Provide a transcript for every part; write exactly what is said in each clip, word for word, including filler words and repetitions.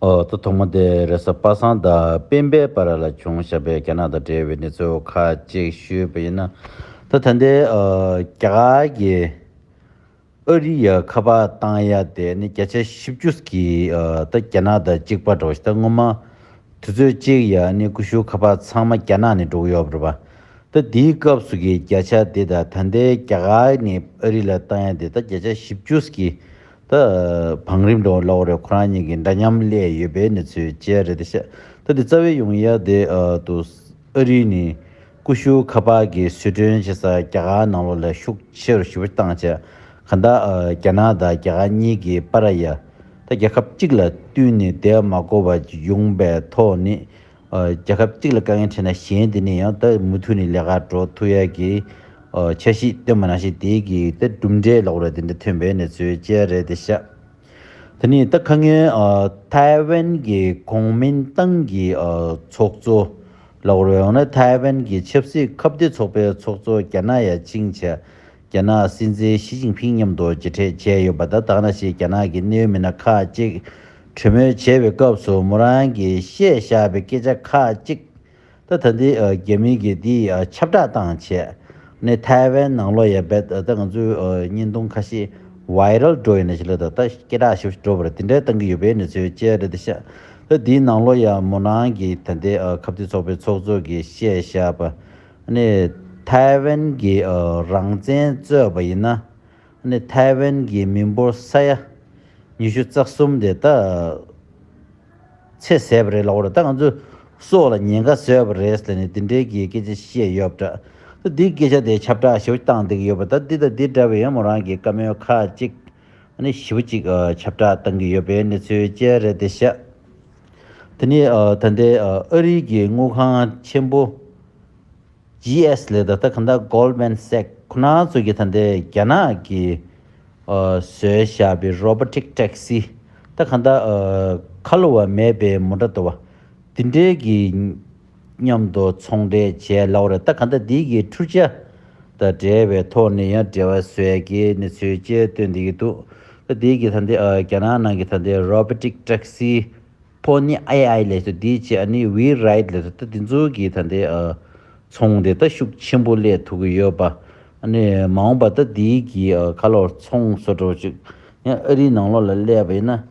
ཨོ། ད་ཐོག་མ་དེ་རེས་གཟའ་པ་སངས་དང་སྤེན་པའི་བར་ལ་བྱུང་བཞག་པའི་རྒྱ་ནག་དང་འབྲེལ་བའི་གནས་ཚུལ་ཁག་ཅིག་ཞུས་པ་ཡིན་ན། ད་ད་ལྟའི་ཨ་རྒྱ་གར་གྱི་ཨ་རི་ཡ་ཁ་པར་བཏང་ཡ་དེ་ནི་བརྒྱ་ཆ་བཞི་བཅུ་གི་ཨ་ད་རྒྱ་ནག་དང་གཅིག་པ་འདྲ་བོ་ཞིག་ད་སྔོན་མ་དུས་ཚོད་གཅིག་ཡ་ནི་ཀུ་ཤུ་ཁ་པར་ཚང་མ་རྒྱ་ནག་ནས་འགྲོ་གི་ཡོད་པ་རེད་པ། ད་དེའི་སྐབས་སུ་གི་བརྒྱ་ཆ་དེ་དང་ད་ལྟའི་རྒྱ་གར་ནས་ཨ་རི་ལ་བཏང་ཡ་དེ་ད་བརྒྱ་ཆ་བཞི་བཅུ་གི་ད་བང་རིམ་འདྲ་བོ་ལབ་དགོས་རེད། ཁོ་རང་གཉིས་ཀྱི་འདྲ་མཉམ་སླེབས་ཡོད་པའི་གནས་ཚུལ་བཅས་རེད་དེ་ཤག་ད་དེ་རྩ་བའི་ཡོང་ཡ་དེ་ཨ་དུ་ཨ་རི་ནས་ཀུ་ཤུ་ཁ་པར་གྱི་བཟོ་སྐྲུན་བྱེད་ས་རྒྱ་གར་ནང་ལོགས་ལ་ཤུགས་ཆེ་རུ་ཞེ་པོ་བཏང་བྱས། གང་ལྟར་ཨ་རྒྱ་ནག་དང་རྒྱ་གར་གཉིས་ཀྱི་བར་ཡ་ད་རྒྱལ་ཁབ་གཅིག་ལ་བསྟུན་ནས་བསྡད་མ་དགོས་པ་ཡོང་པའི་ཐོག་ནས། ཨ་རྒྱལ་ཁབ་གཅིག་ལ་དཀའ་ངལ་འཕྲད་ན་གཞན་དེ་ནས་ཡང་ད་མུ་མཐུད་ནས་ལས་ཀ་འགྲོ་ཐུབ་ཡ་གི་ཨ་འཆར་གཞི་བཏོན་པ་ནང་བཞིན་དེ་གི་ད་གྲུབ་འབྲས་ལབ་དགོས་རེད། དེ་འདྲ་ཐོན་པའི་གནས་ཚུལ་བཅས་རེད་དེ་ཤག་དེ་ནས་ད་ཁ་སྔོན་ཨ་ཐའེ་ཝན་གྱི་གོང་མིན་ཏང་གི་ཨ་ཚོགས་གཙོ་ལབ་དགོས་རེད། ཡང་ན་ཐའེ་ཝན་གྱི་ཆབ་སྲིད་ཁ་གཏད་ཚོགས་པའི་ཚོགས་གཙོ་རྒྱ་ནག་ཡ་ཕྱིན་བྱས། རྒྱ་ནག་སྲིད་འཛིན་ཞི་ཅིན་ཕིང་མཉམ་དུ་མཇལ་འཕྲད་བྱས་ཡོད་པ་དང་། ད་ག་ནང་བཞིན་རྒྱ་ནག་གི་གནད་ཡོད་མི་སྣ་ཁག་ཅིག་གྲོས་མོལ་བྱས་པའི་སྐབས་སུ་མོ་རང་གིས་བཤད་བཞག་པའི་སྐད་ཆ་ཁག་ཅིག་ད་ད་ལྟའི་ཨ་རྒྱ་མི་གིས་འདི་ཨ་ཁྱབ་བསྒྲགས་བཏང་བྱས་ནས་ཐའེ་ཝན་ནང་ལོགས་ཡ་བེད་ད་ང་ཚོའི་ཨ་བརྙན་ཐུང་ཁ་ཤས་viral འགྲོ་ཡོད་ན་ཞིག་ལ་ད་ད་སྐད་གྲགས་ཞེ་པོ་ཞིག་འགྲོ་བ་རེད། དེ་འདྲའི་བཏང་གི་ཡོད་པའི་གནས་ཚུལ་བཅས་རེད་དེ་ཤག་ད་འདིའི་ནང་ལོགས་ཡ་མོ་རང་གིས་ད་ལྟའི་ཨ་ཁ་གཏད་ཚོགས་པའི་ཚོགས་གཙོ་གིས་བཤད་བཞག་པ། ཨ་ནི་ཐའེ་ཝན་གྱི་ཨ་རང་བཙན་རྩོད་པ་ཡིན་ན། ཨ་ནི་ཐའེ་ཝན་གྱི་མི་འབོར་ས་ཡ་ཉི་ཤུ་རྩ་གསུམ་དེ་ད་ཚེ་ཟད་པ་རེད་ལབ་དགོས་རེད། ད་ང་ཚོས་སྲོག་ལ་ཉེན་ཁ་བཟོས་པ་རེད་ཟེར་ནས་དེ་འདྲའི་གི་སྐད་ཆ་བཤད་ཡོད་པ་འདྲ། ད་འདིའི་སྐད་ཆ་དེ་ཁྱབ་བསྒྲགས་ཞེ་པོ་བཏང་བསྡད་ཀྱི་ཡོད་པ། ད་འདི་དང་འདི་འདྲ་བའི་ཡང་མོ་རང་གི་བཀའ་མོལ་ཁག་ཅིག་ཨ་ནི་ཞེ་པོ་ཅིག་ཨ་ཁྱབ་བསྒྲགས་བཏང་གི་ཡོད་པའི་གནས་ཚུལ་བཅས་རེད་དེ་ཤག་དེ་ནས་ཨ་ད་ལྟའི་ཨ་ཨ་རི་གི་དངུལ་ཁང་ཆེན་པོ་ཇི་ཨེས་ལབ་ད་ད་གང་ལྟར་Goldman Sachs ཁོ་རང་ཚོ་གིས་ད་ལྟའི་རྒྱ་ནག་གིས་ཨ་བཟོས་བཞག་པའི་robotic taxi ད་གང་ལྟར་ཨ་ཁ་ལོ་བ་མེད་པའི་མོ་ཊ་འདྲ་བ་དེ་འདྲའི་གི་མཉམ་དུ་ཚོང་འབྲེལ་བྱས་ལབ་དགོས་རེད། ད་གང་ལྟར་འདི་གི་འཕྲུལ་ཆ་དང་འབྲེལ་བའི་ཐོག་ནས་ཡང་འབྲེལ་བ་བཟོ་ཡ་གི་གནས་ཚུལ་བཅས་བཏོན་བསྡད་ཀྱི་འདུག་ད་འདི་གི་ད་ལྟའི་ཨ་རྒྱ་ནག་ནང་གི་ད་ལྟའི་robotic taxi Pony AI ལབ་ཚོ་འདི་བྱས། ཨ་ནི་WeRide ལབ་ཚོ་ད་འདི་ཚོ་གི་ད་ལྟའི་ཨ་ཚོང་དེ་ད་ཤུགས་ཆེན་པོ་སླེབས་ཐུབ་ཀྱི་ཡོད་པ། ཨ་ནི་མ་འོངས་པ་ད་འདི་གི་ཨ་ཁ་ལོར་ཚོང་བཟོ་འདྲ་ཅིག་ཡང་ཨ་རིའི་ནང་ལོགས་ལ་སླེབས་པ་ཡིན་ན།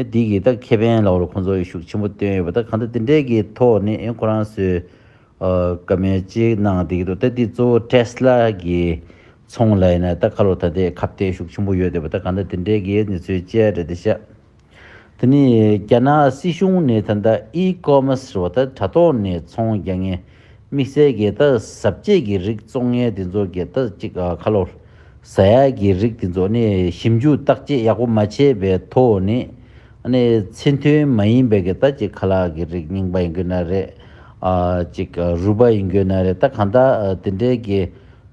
ཨ་འདི་གི་ད་ཁེ་ཕན་ལབ་དགོས་རེད། ཁོང་ཚོ་ཡི་ཤུགས་ཆེན་པོ་བཏོན་ཡོད་པ། ད་གང་ལྟར་དེ་འདྲའི་གི་ཐོག་ནས་ཨ་ཁོ་རང་ཚོས་ཨ་བཀའ་མོལ་ཅིག་གནང་བསྡད་ཀྱི་འདུག་ད་འདི་གཙོ་བོ་Tesla གི་ཚོང་ལ་ཡིན་ན་ད་ཁ་ལོ་ད་ལྟའི་ཁ་གཏད་ཤུགས་ཆེན་པོ་ཡོད་བསྡད་པ། ད་གང་ལྟར་དེ་འདྲའི་གི་གནས་ཚུལ་བཅས་རེད་དེ་ཤག་དེ་ནས་རྒྱ་ནག་སྲིད་གཞུང་ནས་ད་ལྟ་e-commerce རེད་བ། ད་དྲ་ཐོག་ནས་ཚོང་རྒྱག་མཁན་དམིགས་བསལ་གྱི་ད་ཟ་བཅད་ཀྱི་རིགས་བཙོང་མཁན་དེ་ཚོ་གི་ད་ཅིག་ཨ་ཁ་ལོ་ཟ་ཡག་གི་རིགས་དེ་ཚོ་ནི་ཞིབ་འཇུག་བརྟག་དཔྱད་ཡག་པོ་མ་བྱས་པའི་ཐོག་ནས་ཨ་ནི་ཚད་མཐོན་མ་ཡིན་པའི་གི་ད་ཅིག་ཁ་ལག་གི་རིགས་རྙིང་པ་ཡིན་དགོས་ན་རེད། ཨ་ཅིག་ཨ་རུལ་པ་ཡིན་དགོས་ན་རེད། ད་གང་ལྟར་ཨ་དེ་འདྲའི་གི་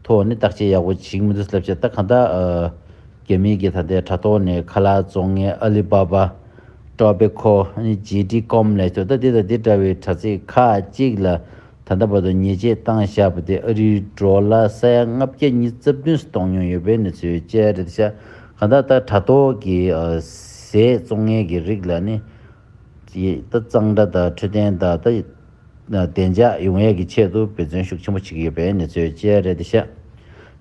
ཐོག་ནས་བརྟག་དཔྱད་ཡག་པོ་བྱེད་ཀྱི་མི་འདུག་ལབ་བྱས། ད་གང་ལྟར་ཨ་རྒྱ་མིའི་གི་ད་ལྟའི་དྲ་ཐོག་ནས་ཁ་ལག་བཙོང་མཁན་Alibaba, Tobacco, ཨ་ནི་JD.com ལབ་ཚོ་ད་འདི་དང་འདི་འདྲ་བའི་དྲ་ཚིགས་ཁག་ཅིག་ལ་ད་ལྟ་བར་དུ་ཉེས་ཆད་བཏང་བཞག་པ་དེ་ཨ་རིའི་ཌོ་ལར་ས་ཡ་ལྔ་བརྒྱ་ཉི་ཤུ་རྩ་བདུན་གཏོང་མྱོང་ཡོད་པའི་གནས་ཚུལ་བཅས་རེད་ཤག་གང་ལྟར་ད་དྲ་ཐོག་གི་ཨ་ཟས་བཙོང་མཁན་གྱི་རིགས་ལ་ནི་ད་གཙང་སྦྲ་དང་འཕྲོད་བསྟེན་དང་ད་བདེ་འཇགས་ཡོང་ཡས་ཀྱི་ཆེད་དུ་འབད་བརྩོན་ཤུགས་ཆེན་པོ་བྱེད་ཀྱི་ཡོད་པའི་གནས་ཚུལ་བཅས་རེད་ཤག་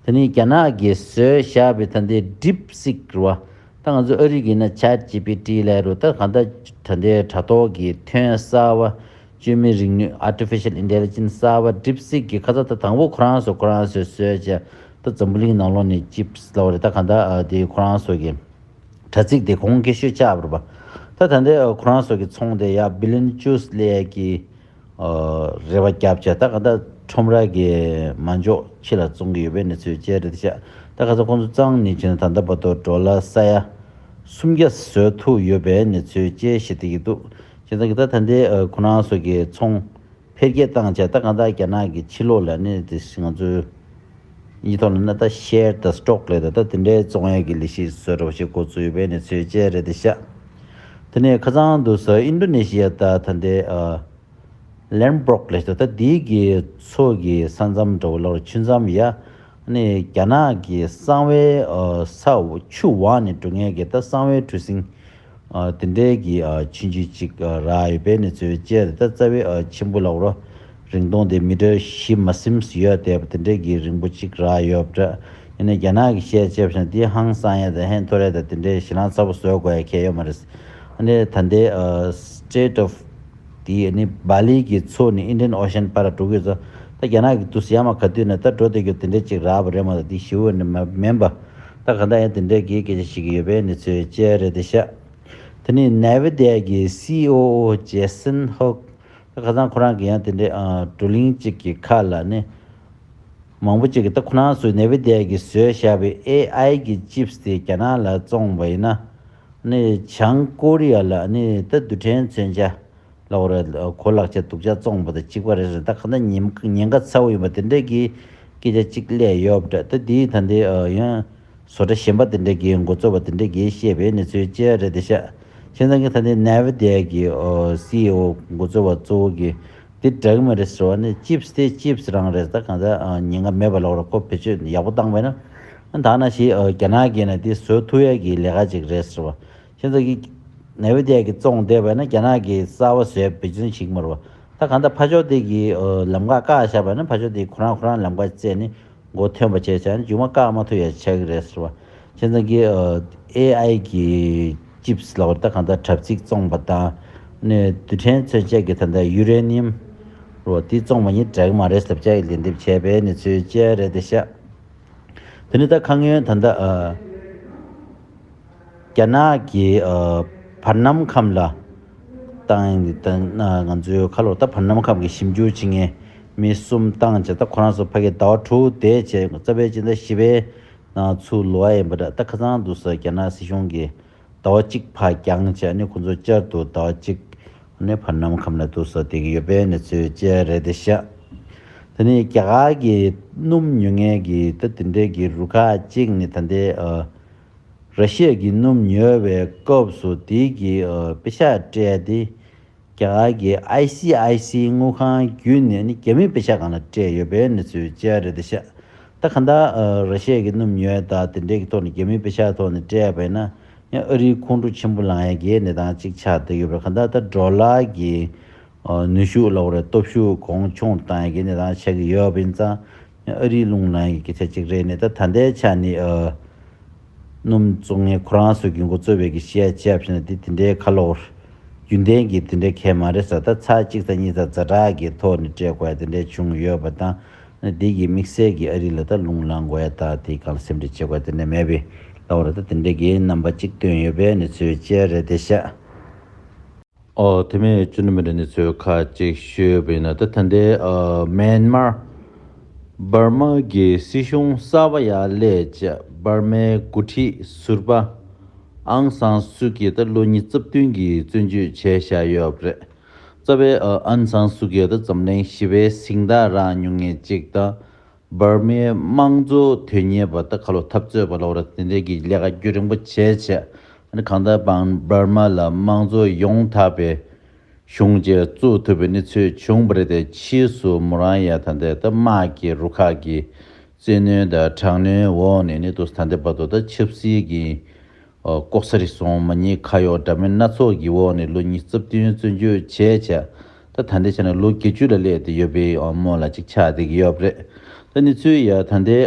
དེ་ནས་རྒྱ་ནག་གིས་བཟོས་བཞག་པའི་ད་ལྟའི་DeepSeek རེད་བ། ད་ང་ཚོ་ཨ་རི་གི་ན་ChatGPT ལབ་རེད། ད་གང་ལྟར་ད་ལྟའི་དྲ་ཐོག་གི་ཐོན་གསར་བ་བཅོས་མའི་རིག་ནུས་Artificial Intelligence གསར་བ་DeepSeek གི་ཁ་ཚ་ད་དང་པོ་ཁོ་རང་ཚོ་ཁོ་རང་ཚོས་བཟོས་བྱས། ད་འཛམ་བུ་གླིང་ནང་ལོགས་ནས་ཅིབས་ལབ་རེད། ད་གང་ལྟར་ཨ་དེ་ཁོ་རང་ཚོ་གི་དྲ་ཚིགས་དེ་གོང་ཁེ་ཤོས་ཆགས་པ་རེད་པ། ད་ད་ལྟའི་ཨ་ཁོ་རང་ཚོ་གི་ཚོང་དེ་ཡ་billion juice ལས་ཀྱི་ཨ་རེ་བ་བརྒྱབ་བྱས། ད་ག་ད་ཁྲོམ་ར་གི་མ་འཇོག་ཕྱི་ལ་བཙོང་གི་ཡོད་པའི་གནས་ཚུལ་བཅས་རེད་ཤག་ད་ག་ཚོད་ཁོང་ཚོ་གཙང་ནས་བྱས་ན་ད་ལྟ་བར་དུ་ཌོ་ལར་ས་ཡ་སུམ་བརྒྱ་བཟོ་ཐུབ་ཡོད་པའི་གནས་ཚུལ་བཅས་བཤད་བསྡད་ཀྱི་འདུག་བྱས་ཙང་གི་ད་ད་ལྟའི་ཨ་ཁོ་རང་ཚོ་གི་ཚོང་འཕེལ་རྒྱས་བཏང་བྱས། ད་གང་ལྟར་རྒྱ་ནག་གི་ཕྱི་ལོགས་ལ་ནི་དེ་ང་ཚོའི་ཡིག་ཐོག་ལ་ན་ད་ཤེར་དང་སི་ཊོག་ལབ་ད་ད་དེ་འདྲའི་བཙོང་ཡས་ཀྱི་ལས་གཞི་བཟོ་འདྲ་བ་ཞིག་འགོ་བཙུགས་ཡོད་པའི་གནས་ཚུལ་བཅས་རེད་དེ་ཤག་དེ་ནས་ཁ་སང་དུས་སུ་ཨིན་ཌོ་ནེ་ཤི་ཡ་དང་ད་ལྟའི་ཨ་ལན་པྲོག་ལབ་ད་ད་དེའི་གི་མཚོ་གི་ས་མཚམས་འདྲ་བོ་ལ་ཆུ་མཚམས་ཡ་ནི་རྒྱ་ནག་གི་གསང་བའི་ཨ་ས་ཆུ་འོག་ནས་འགྲོ་མཁན་གྱི་ད་གསང་བའི་གྲུ་གཟིངས་ ཨ་དེ་འདྲའི་གི་ཨ་ཆུང་ཆུང་ཅིག་ཨ་རག་ཡོད་པའི་གནས་ཚུལ་བཅས་རེད། ད་རྩ་བའི་ཨ་ཆེན་པོ་ལབ་རོ། རིང་ཐུང་དེ་མི་ཊར་བཞི་མ་ཟིན་ཡོད་བསྡད་པ་དེ་འདྲའི་གི་རིང་པོ་ཅིག་རག་ཡོད་པ་འདྲ། ཡིན་ན་རྒྱ་ནག་གི་བཤད་བྱས་པ་ན་དེ་ཧང་སང་ཡ་དང་ཧན་ཐོར་ཡ་དང་དེ་འདྲའི་ཞེ་ལང་ཚ་པོ་བཟོ་དགོས་ཡ་གལ་ཡོད་མ་རེད། ཨ་ནི་ད་ལྟའི་ཨ་Strait of དེ་ནི་བྷ་ལི་གི་མཚོ་ནི་Indian Ocean་པར་འགྲོ་གི་ཡོད་ཙང་ད་རྒྱ་ནག་གི་དུས་སུ་ཡར་མར་ག་དུས་ན་ད་འགྲོ་བསྡད་རྒྱུ་དེ་འདྲ་ཅིག་རག་པ་རེད་མ་གཏོགས་དེ་ཞེ་པོ་ནི་མ་མིན་པ། ད་ག་འདྲ་ཡང་དེ་འདྲའི་གི་སྐད་ཆ་བཤད་ཀྱི་ཡོད་པའི་གནས་ཚུལ་བཅས་རེད་དེ་ཤག་དེ་ནི་Nvidia་གི་སི་ཨི་ཨོ་Jensen Huang་ད་ཁ་སང་ཁོ་རང་གི་ཡང་དེ་འདྲའི་ཨ་བགྲོ་གླེང་ཅིག་གི་ཁ་ལ་ནི་མང་པོ་ཅིག་གི་ད་ཁོ་རང་ཚོའི་Nvidia་གི་བཟོས་བཞག་པའི་ཨེ་ཨའི་གི་chips་དེ་རྒྱ་ནག་ལ་བཙོངས་པ་ཡིན་ན་ནི་བྱང་ཀོ་རི་ཡ་ལ་ནི་ད་རྡུལ་ཕྲན་མཚོན་ཆ་ལ་འོ་ར་གོ་ལག་ཆ་སྡུག་ཅག་བཙོངས་པ་དང་གཅིག་པ་རེད་ཟེར། ད་ག་ད་ཉེན་ཉེན་ཁ་ཚ་བོ་ཡིན་པ་དེ་འདྲས་ཀྱི་སྐད་ཆ་གཅིག་སླེབས་ཡོད་པ་འདྲ། ད་དེའི་ད་འདི་ཡང་བཟོ་གྲྭ་གཞན་པ་དེ་འདྲས་ཀྱི་འགོ་གཙོ་བ་དེ་འདྲས་ཀྱིས་བཤད་པའི་གནས་ཚུལ་བཅས་རེད་དེ་ཤག་བྱས་ཙང་གི་ད་འདི་Nvidia་གི་སི་ཨི་ཨོ་འགོ་གཙོ་བ་གཙོ་བོ་གི་དེ་འདྲ་གི་མ་རེད་ཟེར་བ་ནི་chips་དེ་chips་རང་རེད། ད་གང་ལྟར་ཉེན་ཁ་མེད་པ་ལོག་ར་ཁོ་བེད་སྤྱོད་ཡག་པོ་བཏང་བས་ན་ད་ནང་བཞིན་རྒྱ་ནག་གིས་ན་དེ་བཟོ་ཐུབ་ཡ་གི་ལས་ཀ་ཅིག་རེད་ཟེར་བ། ཁྱེད་ཚོ་གི་Nvidia་གི་བཙོང་བསྡད་པ་ན་རྒྱ་ནག་གི་གསར་བ་བཟོས་བེད་སྤྱོད་བྱེད་ཀྱི་མ་རེད་བ། ད་གང་ལྟར་ཕར་ཕྱོགས་དེ་གི་ལམ་ཁ་བཀག་བཞག་པ་ན་ཕར་ཕྱོགས་དེ་ཁོ་རང་ཁོ་རང་ལམ་ཁ་བཙལ་ནས་མགོ་ཐོན་པ་བྱས་བྱས་ན་མཇུག་མ་བཀག་མ་ཐུབ་ཡ་ཆགས་ཀྱི་རེད་ཟེར་བ། ཁྱེད་ཚོ་གི་ཨེ་ཨའི་གི་chips་ལ་བར་ད་གང་ལྟར་དྲ་ཚིགས་བཙོང་པ་དང་ནས་རྡུལ་ཕྲན་མཚོན་ཆ་གི་ད་ལྟ་uranium་རོ་དེ་བཙོང་བ་གཉིས་འདྲ་གི་མ་རེད་ཟེར་བྱས་ལན་འདེབས་བྱས་པའི་གནས་ཚུལ་བཅས་རེད་དེ་ཤག་དེ་ནི་ད་ཁ་སྔོན་ད་ལྟ་ཨ་རྒྱ་ནག་གི་ཨ་བར་སྣང་ཁམས་ལ་བཏང་ཡིན་ད་ང་ཚོའི་ཁ་ལོ་ད་བར་སྣང་ཁམས་ཀྱི་ཞིབ་འཇུག་བྱེད་མཁན་མི་གསུམ་བཏང་བྱས། ད་ཁོ་རང་ཚོ་ཕ་གི་ཟླ་བ་དྲུག་དེ་བྱས་རྩ་བའི་སྤྱི་ཟླ་བཞི་པའི་ནང་ཚུར་ལོག་ཡ་ཡིན་པ་འདྲ། ད་ཁ་སང་དུས་སུ་རྒྱ་ནག་སྲིད་གཞུང་གིས་ཟླ་བ་གཅིག་ཕར་འགྱངས་བྱས་ནས་ཁོ་ཚོ་བསྐྱར་དུ་ཟླ་བ་གཅིག་ནས་བར་སྣང་ཁམས་ལ་དུས་སུ་བསྡད་ཀྱི་ཡོད་པའི་གནས་ཚུལ་བཅས་རེད་དེ་ཤག་དེ་ནས་རྒྱ་གར་གྱི་སྣུམ་ཉོ་མཁན་གྱི་ད་དེ་འདྲའི་གི་རུ་ཁག་ཅིག་ནས་ད་ལྟའི་ཨ་ར་ཤི་ཡ་གི་སྣུམ་ཉོ་བའི་སྐབས་སུ་དེའི་གི་ཨ་པེ་ཤག་སྤྲད་དེ་རྒྱ་གར་གྱི་ཨའི་སི་ཨའི་སི་དངུལ་ཁང་བརྒྱུད་ནས་ནི་རྒྱ་མིའི་པེ་ཤག་སྒང་ལ་སྤྲད་ཡོད་པའི་གནས་ཚུལ་བཅས་རེད་དེ་ཤག་ད་ག་འདྲ་ཨ་ར་ཤི་ཡ་གི་སྣུམ་ཉོ་ཡ་ད་དེ་འདྲའི་གི་ཐོག་ནས་རྒྱ་མིའི་པེ་ཤག་ཐོག་ནས་སྤྲད་པ་ཡིན་ན་ཡང་ཨ་རིའི་ཁོང་ཁྲོ་ཆེན་པོ་ལངས་ཡ་གི་གནས་སྟངས་ཅིག་ཆགས་བསྡད་ཡོད་པ་རེད། ག་འདྲ་ད་ཌོ་ལར་གྱི་ཨ་ནུས་ཤུགས་ལ་འོ་རེད་སྟོབས་ཤུགས་གོང་ཆུང་བཏང་ཡ་གི་གནས་སྟངས་ཆགས་ཀྱི་ཡོད་པ་ཡིན་ཙང་ཡང་ཨ་རིའི་རླུང་ལངས་ཡ་གི་སྐད་ཆ་ཅིག་རེད། ནས་ད་ད་ལྟའི་ཆ་ནས་ཨ། སྣུམ་བཙོང་མཁན་ཁོ་རང་ཚོ་གི་འགོ་གཙོ་བས་ཀྱི་བཤད་བྱས་པ་ན་དེ་དེ་འདྲའི་ཁ་ལོ་རྒྱུན་ལྡན་གྱི་དེ་འདྲའི་གལ་མ་རེད་ཟེར། ད་ཚར་གཅིག་ཚར་གཉིས་ཚར་ཛ་དྲག་གི་ཐོག་ནས་སྤྲད་དགོས་ཡ་དེ་འདྲའི་བྱུང་ཡོད་པ་དང་། དེ་གི་དམིགས་བསལ་གྱི་ཨ་རི་ལ་ད་རླུང་ལངས་དགོས་ཡ་ད་དེ་གང་ལ་སེམས་ཁྲལ་བྱེད་དགོས་ཡ་དེ་འདྲ་མེད་པའི་ལ་འོ་ར་ད་དེ་འདྲའི་གི་རྣམ་པ་གཅིག་སྟོན་ཡོད་པའི་གནས་ཚུལ་བཅས་རེད་དེ་ཤག་ཨོ་དེ་མིན་བཅུ་ནི་མི་རེ་ནི་ཚོས་ཁ་ཅིག་ཞུས་པ་ཡིན་ན་ད་ད་ལྟའི་ཨ་མེན་མར་འབར་མ་གི་སྲིད་གཞུང་གསར་པ་ཡར་སླེབས་བྱས་འབར་མའི་འགོ་ཁྲིད་ཟུར་པ་ཨང་སང་སུ་ཀི་ད་ལོ་ཉིས་རྩ་བདུན་གྱི་བཙོན་འཇུག་བྱས་བཞག་ཡོད་པ་རེད། རྩ་བའི་ཨ་ཨང་སང་སུ་ཀི་ད་འཛམ་གླིང་ཞི་བའི་གཟེངས་རྟགས་རག་མྱོང་མཁན་ཅིག་དང་། འབར་མའི་དམངས་གཙོ་དོན་གཉེར་བ་ད་ཁ་ལོ་འཐབ་རྩོད་པ་ལོག་ར་དེ་འདྲའི་གི་ལས་ཀ་རྒྱུན་རིང་པོ་བྱས་བྱས་ཨ་ནི་གང་ལྟར་འབར་མ་ལ་དམངས་གཙོ་ཡོང་ཐབས་པའི་གཞུང་བཅས་བཙུགས་ཐུབ་པའི་གནས་ཚུལ་བྱུང་བ་རེད་དེ་ཕྱིས་སུ་མོ་རང་ཡ་ད་ལྟའི་ད་དམག་གི་རུ་ཁག་གི་བཙན་གནོན་དང་དྲག་གནོན་འོག་ནས་ནི་དུ་ད་ལྟའི་བར་དུ་ད་ཆབ་སྲིད་ཀྱི་ལྐོག་ཟ་རེ་སོང་མ་ཉེས་ཁ་གཡོག་འདྲ་མིན་སྣ་ཚོགས་ཀྱི་འོག་ནས་ལོ་ཉིས་རྩ་བདུན་བཙོན་འཇུག་བྱས་བྱས་ད་ད་ལྟའི་ཆ་ནས་ལོ་བརྒྱད་ཅུ་ལ་སླེབས་ཏེ་ཡོད་པའི་སྨོན་ལ་ཅིག་ཆགས་བསྡད་ཀྱི་ཡོད་པ་རེད། ད་གནས་ཚུལ་ཡ་ད་ལྟའི་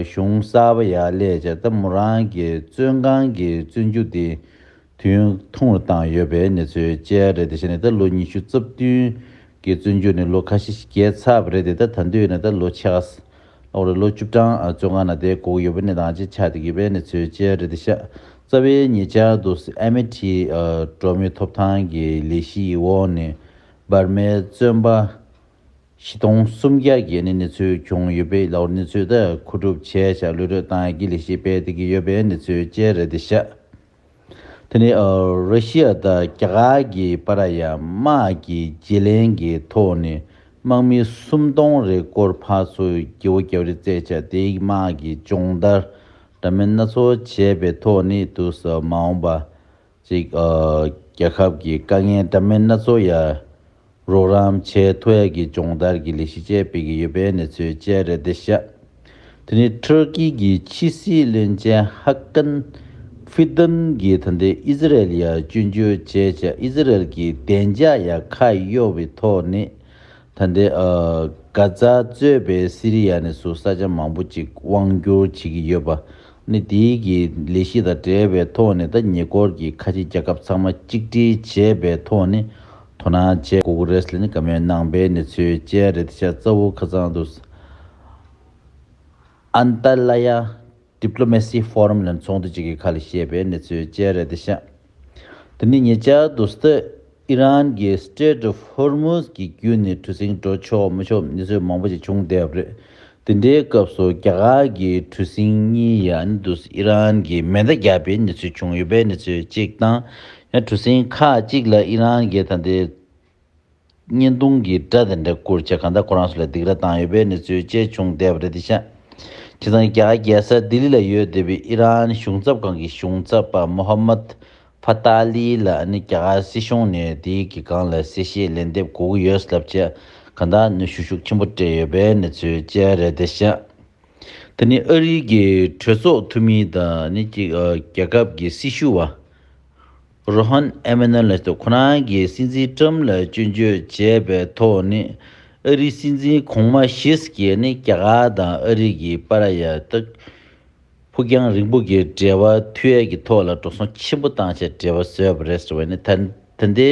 གཞུང་གསར་པ་ཡར་སླེབས་བྱས་ད་མོ་རང་གི་བཙོན་ཁང་གི་བཙོན་འཇུག་དེ་དུས་ཐུང་རུ་བཏང་ཡོད་པའི་གནས་ཚུལ་བཅས་རེད། དེ་བཞིན་ནས་ད་ལོ་ཉི་ཤུ་རྩ་བདུན་གྱི་བཙོན་འཇུག་ནས་ལོ་ཁ་ཤས་ཤིག་བརྒལ་ཚར་བ་རེད་དེ་ད་ད་དུས་ནས་ད་ལོ་ཕྱེད་ཀ་ཨོ་རེད་ལོ་བཅུ་གྲངས་བཙོན་ཁང་ནང་བསྡད་དགོས་ཀྱི་ཡོད་པའི་གནས་སྟངས་ཅིག་ཆགས་བསྡད་ཀྱི་ཡོད་པའི་གནས་ཚུལ་བཅས་རེད་དེ་ཤག་རྩ་བའི་ཉེ་ཆར་དུ་ཨེ་མི་ཊི་འགྲོ་མིའི་ཐོབ་ཐང་གི་ལས་གཞིའི་འོག་ནས་འབར་མའི་བཙོན་པ་བཞི་སྟོང་སུམ་བརྒྱ་གི་ནི་གནས་ཚུལ་བྱུང་ཡོད་པའི་ལའོ་གནས་ཚུལ་དེ་མཁོ་སྒྲུབ་བྱས་བཞག་གློད་གྲོལ་བཏང་ཡག་གི་ལས་གཞི་སྤེལ་བསྡད་ཀྱི་ཡོད་པའི་གནས་ཚུལ་བཅས་རེད་དེ་ཤག་དེ་ནི་ཨ་ར་ཤི་ཡ་དང་རྒྱ་གར་གྱི་བར་ཡ་དམག་གི་བརྗེ་ལེན་གྱི་ཐོག་ནས་དམག་མི་སུམ་སྟོང་རེ་སྐོར་ཕར་ཚུར་རྒྱབ་རྒྱབ་རེ་བཙལ་བྱས་དེའི་དམག་གི་སྦྱོང་བརྡར་འདྲ་མིན་སྣ་ཚོགས་བྱས་པའི་ཐོག་ནས་དུས་སུ་མ་འོངས་པ་ཅིག་ཨ་རྒྱལ་ཁབ་ཀྱི་དཀའ་ངལ་འདྲ་མིན་སྣ་ཚོགས་ཡ་རོགས་རམ་བྱེད་ཐུབ་ཡ་གི་སྦྱོང་བརྡར་གྱི་ལས་གཞི་བཅས་སྤེལ་གྱི་ཡོད་པའི་གནས་ཚུལ་བཅས་རེད་དེ་ཤག་དེ་ནི་ཊར་ཀི་གི་ཕྱི་སྲིད་བློན་ཆེན་ཧ་ཀན་ ཧྥི་ཏན་གྱིས་ད་ལྟའི་ཨི་ཟི་རལ་ཡ་སྐྱོན་བརྗོད་བྱས་བྱས། ཨི་ཟི་རལ་གྱི་བདེ་འཇགས་ཡ་ཁ་གཡོགས་པའི་ཐོག་ནས་ད་ལྟའི་ཨ་གྷ་ཛ་གཙོས་པའི་སི་རི་ཡ་ནས་བཟུང་ས་ཆ་མང་པོ་ཅིག་དབང་བསྒྱུར་བྱེད་ཀྱི་ཡོད་པ་ནི། དེའི་གི་ལས་གཞི་དང་འབྲེལ་བའི་ཐོག་ནས་ད་ཉེ་འཁོར་གྱི་ཁ་ཆེ་རྒྱལ་ཁབ་ཚང་མ་གཅིག་སྒྲིལ་བྱས་པའི་ཐོག་ནས་དོ་སྣང་བྱེད་དགོས་ཀྱི་རེད་ཟེར་ནས་བཀའ་མོལ་གནང་པའི་གནས་ཚུལ་བཅས་རེད། དེ་ཤ་རྩ་བོ་ཁ་ཚང་དུ། ཨན་ཏ་ལ་ཡ་Diplomacy Forum ལ་ཚོགས་འདུ་གཅིག་གི་ཁ་ལ་བཤད་པའི་གནས་ཚུལ་བཅས་རེད་དེ་ཤ། དེ་ནི་ཉེ་ཆར་དུ་སྟེ་ཨི་རན་གྱི་Strait of Hormuz གི་བརྒྱུད་ནས་གྲུ་གཟིངས་འགྲོ་ཆོག་མི་ཆོག་གནས་ཚུལ་མང་པོ་ཞིག་བྱུང་བསྡད་པ་རེད། དེ་འདྲའི་སྐབས་སུ་རྒྱ་གར་གྱི་གྲུ་གཟིངས་གཉིས་ཡ་ནི་དུ་ཨི་རན་གྱི་མེ་མདའ་བརྒྱབ་པའི་གནས་ཚུལ་བྱུང་ཡོད་པའི་གནས་ཚུལ་གཅིག་དང་། ཡང་གྲུ་གཟིངས་ཁག་ཅིག་ལ་ཨི་རན་གྱི་ད་ལྟའི་བརྙན་ཐུང་གི་སྒྲ་དེ་འདྲ་བསྐུར་བྱས་གང་ལྟར་ཁོ་རང་ཚོ་ལ་སྡིགས་ར་བཏང་ཡོད་པའི་གནས་ཚུལ་བཅས་བྱུང་བསྡད་པ་རེད་དེ་ཤ། བྱས་ཙང་རྒྱ་གར་རྒྱལ་ས་ལྡི་ལི་ལ་ཡོད་བསྡད་པའི་ཨི་རན་གཞུང་ཚབ་ཁང་གི་གཞུང་ཚབ་པ་མོ་ཧམ་མད་ཕ་ཏཱ་ལི་ལ་ནི་རྒྱ་གར་སྲིད་གཞུང་ནས་དེའི་གི་སྒང་ལ་གསལ་བཤད་ལན་འདེབས་དགོས་ཀྱི་ཡོད་ལབ་བྱས་གང་ལྟར་ནི་ཤུགས་ཤུགས་ཆེན་པོ་སྤྲད་ཡོད་པའི་གནས་ཚུལ་བཅས་རེད་དེ་ཤ། དེ་ནི་ཨ་རི་གི་གྲོས་ཚོགས་འཐུས་མི་དང་ནི་གཅིག་ཨ་རྒྱལ་ཁབ་ཀྱི་སྲི་ཞུ་བ་རོ་ཧན་ཨེ་མེ་ནལ་ལ་སྟེ་ཁོ་རང་གིས་སྲིད་འཛིན་ཀྲམ་ལ་སྐྱོན་བརྗོད་བྱས་པའི་ཐོག་ནི་ཨ་རིའི་སྲིད་འཛིན་གོང་མ་ཞིས་ཀྱིས་ནི་རྒྱ་གར་དང་ཨ་རི་གི་བར་ཡ་ད་ཕུགས་རྒྱང་རིང་པོ་གི་འབྲེལ་བ་མཐུད་ཡས་ཀྱི་ཐོག་ལ་འགྲོ་སོང་ཆེན་པོ་བཏང་བྱས་འབྲེལ་བ་བཟོས་པ་རེད་ཟེར་བ་ནི་ད། ད་ལྟའི་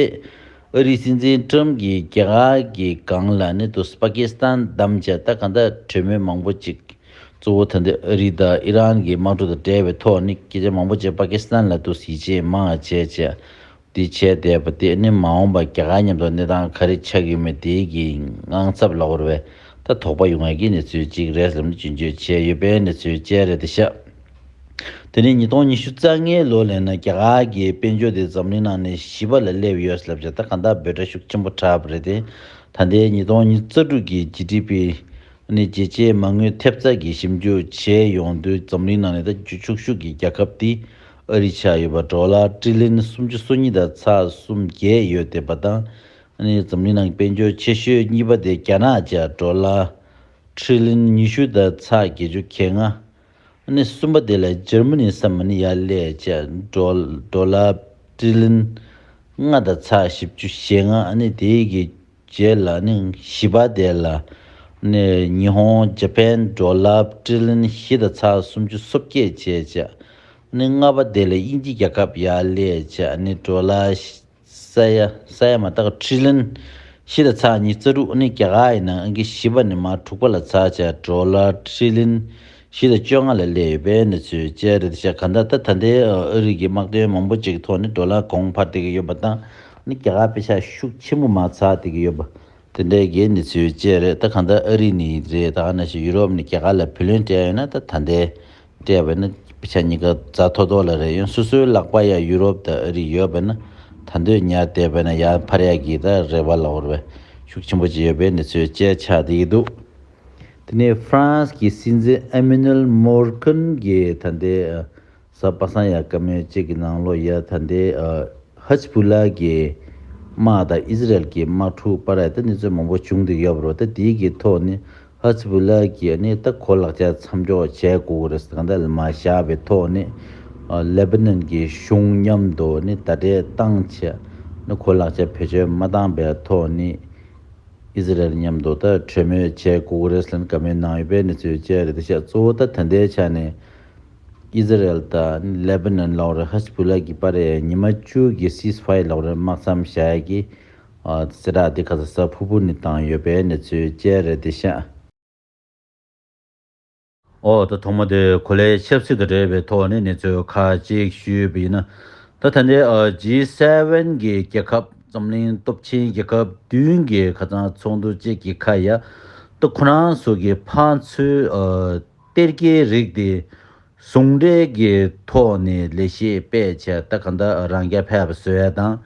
ཨ་རིའི་སྲིད་འཛིན་ཀྲམ་གྱིས་རྒྱ་གར་གྱི་སྒང་ལ་ནི་དུ་པ་ཀི་སི་ཐན་བདམས་བྱས་ད་གང་ལྟར་གྲོས་མོལ་མང་པོ་ཅིག་གཙོ་བོ་ད་ལྟའི་ཨ་རི་དང་ཨི་རན་གྱི་དམག་འཁྲུག་དང་འབྲེལ་བའི་ཐོག་ནི་སྐད་ཆ་མང་པོ་བྱས་པ་ཀི་སི་ཐན་ལ་དུ་ཡིད་ཆེས་མང་བ་བྱས་བྱས་དེ་བྱས་བསྡད་པ་དེ་ནི་མ་འོངས་པ་རྒྱ་གར་མཉམ་དུ་གནས་སྟངས་ག་རེ་ཆགས་ཡོད་མེད་དེའི་གི་དངངས་འཚབ་ལོག་རུ་བས་ད་དོགས་པ་ཡོང་ཡ་གི་གནས་ཚུལ་ཅིག་རེད་ལབ་ནས་སྐྱོན་བརྗོད་བྱས་ཡོད་པའི་གནས་ཚུལ་བཅས་རེད་དེ་ཤག་དེ་ནས་ཉིས་སྟོང་ཉི་ཤུ་རྩ་ལྔའི་ལོ་ལ་ན་རྒྱ་གར་གྱི་དཔལ་འབྱོར་དེ་འཛམ་གླིང་ནང་ནས་བཞི་པ་ལ་སླེབས་ཡོད་ལབ་བྱས་ད་གང་ལྟར་འབོད་སྒྲ་ཤུགས་ཆེན་པོ་གྲགས་པ་རེད་དེ། ད་ལྟའི་ཉིས་སྟོང་ཉི་ཤུ་རྩ་དྲུག་གི་ཇི་ཌི་པི་ནི་རྒྱལ་སྤྱིའི་མ་དངུལ་ཐེབས་རྩ་གིས་ཞིབ་འཇུག་བྱས་ཡོང་དུས་འཛམ་གླིང་ནང་ནས་ད་རྒྱུ་ཕྱུག་ཤོས་ཀྱི་རྒྱལ་ཁབ་དེ་ཨ་རི་ཆགས་ཡོད་པ་ཌོ་ལར་ཊི་རི་ལི་ཡན་སུམ་ཅུ་སོ་གཉིས་དང་ཚེག་སུམ་བརྒྱད་ཡོད་བསྡད་པ་དང་། ཨ་ནི་འཛམ་གླིང་ནང་གི་དཔལ་འབྱོར་ཆེ་ཤོས་གཉིས་པ་དེ་རྒྱ་ནག་བྱས་ཌོ་ལར་ཊི་རི་ལི་ཡན་ཉི་ཤུ་དང་ཚེག་བརྒྱད་ཅུ་གྱ་ལྔ། ཨ་ནི་གསུམ་པ་དེ་ལ་འཇར་མ་ནི་བསམ་མ་ནི་ཡར་སླེབས་བྱས་ཌོ་ཌོ་ལར་ཊི་རི་ལི་ཡན་ལྔ་དང་ཚེག་བཞི་བཅུ་ཞེ་ལྔ། ཨ་ནི་དེའི་གི་རྗེས་ལ་ནི་བཞི་པ་དེ་ལ་ནི་ཉི་ཧོང་ཇ་པན་ཌོ་ལར་ཊི་རི་ལི་ཡན་བཞི་དང་ཚེག་སུམ་ཅུ་སོ་བརྒྱད་བྱས་བྱས། ཨ་ནི་ལྔ་པ་དེ་ལ་དབྱིན་ཇི་རྒྱལ་ཁབ་ཡར་སླེབས་བྱས་ཨ་ནི་ཌོ་ལར་ས་ཡ་ས་ཡ་མ་དག་ཊི་རི་ལི་ཡན་བཞི་དང་ཚེག་ཉི་ཤུ་རྩ་དྲུག་ནི་རྒྱ་གར་ཡིན་ན་ཨང་ཀི་བཞི་པ་ནས་མར་དྲུག་པ་ལ་ཚར་བྱས་ཌོ་ལར་ཊི་རི་ལི་ཡན་བཞི་དང་བཅོ་ལྔ་ལ་སླེབས་ཡོད་པའི་གནས་ཚུལ་བཅས་རེད་ཤག་གང་ལྟར་ད་ད་ལྟའི་ཨ་རི་གི་དམག་དོན་མང་པོ་ཅིག་གི་ཐོག་ནས་ཌོ་ལར་གོང་འཕར་བསྡད་ཀྱི་ཡོད་པ་དང་ནི་རྒྱ་གར་དཔེ་ཆ་ཤུགས་ཆེན་པོ་མར་ཚར་བསྡད་ཀྱི་ཡོད་པ། དེ་འདྲའི་གི་གནས་ཚུལ་བཅས་རེད། ད་གང་ལྟར་ཨ་རི་ནི་རེད། ད་ག་ནང་བཞིན་ཡུ་རོབ་ནི་རྒྱ་གར་ལ་བུ་ལོན་སྤྲད་ཡོད་ན་ད་ད་ལྟའི་སྤྲད་པ་ན་དཔེ་ཆ་གཉིས་ཀ་རྩ་ཐོ་ཐོ་ལ་རེད། ཡང་སོ་སོའི་ལག་པ་ཡ་ཡུ་རོབ་དང་ཨ་རི་ཡོད་པ་ན་ད་འདོད་ཉར་བསྡད་པ་ན་ཡར་འཕར་ཡ་གི་ད་རེ་བ་ལ་འོར་བའི་ཤུགས་ཆེན་པོ་ཅིག་ཡོད་པའི་གནས་ཚུལ་བཅས་ཆགས་བསྡད་ཀྱི་འདུག་དེ་ནས་ཧྥ་རན་སི་གི་སྲིད་འཛིན་ཨེ་མེ་ནུ་ཨེལ་མོར་ཁན་གྱིས་ད་ལྟའི་གཟའ་པ་སངས་ཡ་བཀའ་མོལ་གཅིག་གི་ནང་ལོགས་ཡ་ད་ལྟའི་ཧ་ཛི་བུ་ལ་གི་དམག་དང་ཨི་ཟི་རལ་གྱི་དམག་འཁྲུག་བར་ཡ་ད་གནས་ཚུལ་མང་པོ་བྱུང་བསྡད་ཡོད་པ་རེད། ད་དེའི་གི་ཐོག་ནས་ཧ་ཛི་བུ་ལ་གིས་ནི་ད་ཁོ་ལག་ཆ་མཚམས་འཇོག་བྱས་དགོས་ཀྱི་རེད་ཟེར་གང་ལྟར་མར་བཞག་པའི་ཐོག་ནས་ལེ་བྷ་ནན་གྱི་གཞུང་མཉམ་དུ་ནི་ཟླ་སྒྲིལ་བཏང་བྱས་ནི་ཁོ་ལག་ཆ་བེད་སྤྱོད་མ་བཏང་པའི་ཐོག་ནས། ཨི་ཟི་རལ་མཉམ་དུ་ད་གྲོས་མོལ་བྱེད་དགོས་ཀྱི་རེད་ཟེར་ནས་བཀའ་མོལ་གནང་ཡོད་པའི་གནས་ཚུལ་བཅས་རེད། དེ་ཤག་གཙོ་བོ་ད་ད་ལྟའི་ཆ་ནས་ཨི་ཟི་རལ་དང་ལེ་བྷ་ནན་ལབ་རེད། ཧ་ཛི་བུ་ལ་གི་བར་ཡ་ཉི་མ་བཅུ་གི་སིས་ཕ་ཡར་ལབ་རེད། དམག་མཚམས་བཞག་ཡ་གི་ཨ་གསལ་བསྒྲགས་འདི་ཁ་ས་གཟའ་ཕུར་བུ་ནས་བཏང་ཡོད་པའི་གནས་ཚུལ་བཅས་རེད། དེ་ཤག་ཨོ་ད་ཐོག་མ་དེ་གོ་ལའི་ཆབ་སྲིད་དང་འབྲེལ་བའི་ཐོག་ནས་གནས་ཚུལ་ཁག་ཅིག་ཞུས་པ་ཡིན་ན། ད་ད་ལྟའི་ཨ་ཇི་སེ་ཝེན་གྱི་རྒྱལ་ཁབ་འཛམ་གླིང་སྟོབས་ཆེན་རྒྱལ་ཁབ་བདུན་གྱི་ཁ་སང་ཚོགས་འདུ་གཅིག་གི་ཁ་ཡ། ད་ཁོ་རང་ཚོ་གི་ཕར་ཚུར་ཨ་གཏེར་ཁའི་རིགས་དེ་ཟུང་འབྲེལ་གྱི་ཐོག་ནས་ལས་གཞི་སྤེལ་བྱས་ད་ག་འདྲ་རང་རྐྱ་ཕེབས་པ་བཟོ་ཡ་དང་།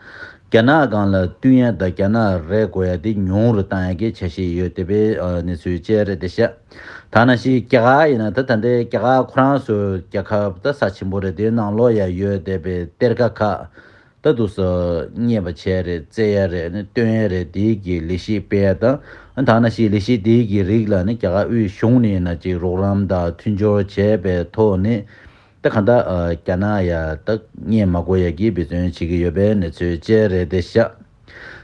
རྒྱ་ནག་སྒང་ལ་བསྟུན་ཡ་དང་རྒྱ་ནག་རེ་དགོས་ཡ་དེ་ཉུང་རུ་བཏང་ཡ་གི་འཆར་གཞི་ཡོད་བསྡད་པའི་ཨ་གནས་ཚུལ་བཅས་རེད་བསྡད་ཤག་ད་ནང་བཞིན་རྒྱ་གར་ཡིན་ན་ད་ད་ལྟའི་རྒྱ་གར་ཁོ་རང་ཚོའི་རྒྱལ་ཁབ་ད་ས་ཆེན་པོ་རེད། དེའི་ནང་ལོགས་ཡ་ཡོད་བསྡད་པའི་གཏེར་ཁ་ཁག་ད་འདུག་སེ་རྙེད་པ་བྱས་རེད། བཙལ་ཡ་རེད། ཨ་ནི་བཏོན་ཡ་རེད། དེའི་གི་ལས་གཞི་སྤེལ་ཡ་དང་། ཨ་ནི་ད་ནང་བཞིན་ལས་གཞི་དེའི་གི་རིགས་ལ་ནི་རྒྱ་གར་དབུས་གཞུང་ནས་ཡིན་ན་ཅིག་རོགས་རམ་དང་མཐུན་སྦྱོར་བྱས་པའི་ཐོག་ནས། ད་གང་ལྟར་ཨ་རྒྱ་ནག་ཡ་ད་སྙད་མ་དགོས་ཡ་གི་འབད་བརྩོན་བྱེད་ཀྱི་ཡོད་པའི་གནས་ཚུལ་བཅས་རེད་དེ་ཤག་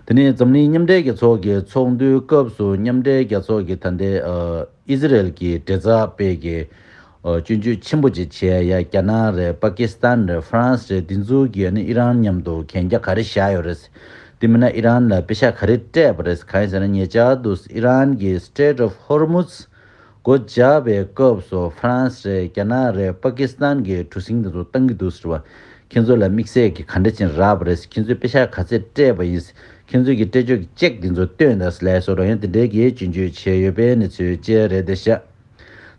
དེ་ནས་འཛམ་གླིང་མཉམ་འབྲེལ་རྒྱལ་ཚོགས་ཀྱི་ཚོགས་འདུའི་སྐབས་སུ་མཉམ་འབྲེལ་རྒྱལ་ཚོགས་ཀྱི་ད་ལྟའི་ཨ་ཨི་ཟི་རེལ་གྱི་མགྲིན་ཚབ་པས་ཀྱི་ཨ་སྐྱོན་བརྗོད་ཆེན་པོ་ཅིག་བྱས་ཡ། རྒྱ་ནག་རེད། པ་ཀི་སི་ཐན་རེད། ཧྥ་རན་སི་རེད། འདི་ཚོ་གིས་ཨ་ནི་ཨི་རན་མཉམ་དུ་གན་རྒྱ་ག་རེ་བཞག་ཡོད་རེད། དེ་མིན་ན་ཨི་རན་ལ་པེ་ཤག་ག་རེ་སྤྲད་པ་རེད། གང་ཡིན་ཟེར་ན་ཉེ་ཆར་དུ་ཨི་རན་གྱི་Strait of Hormuz སྒོ་བརྒྱབ་པའི་སྐབས་སུ་ཧྥ་རན་སི་རེད། རྒྱ་ནག་རེད། པ་ཀི་སི་ཐན་གྱི་གྲུ་གཟིངས་འདི་ཚོ་བཏང་གི་འདུག་ཟེར་བ། ཁྱེད་ཚོ་ལ་དམིགས་བསལ་གྱི་ག་འདྲ་ཅིག་རག་པ་རེད། ཁྱེད་ཚོས་པེ་ཤག་ག་ཚད་སྤྲད་པ་ཡིན། ཁྱེད་ཚོས་ཀྱི་སྤྲད་ཆོག་གི་ཅེག་འདི་ཚོ་སྟོན་དང་ལས་སོགས་རང་ཡང་དེ་འདྲའི་གི་སྐྱོན་བརྗོད་བྱས་ཡོད་པའི་གནས་ཚུལ་བཅས་རེད་དེ་ཤག་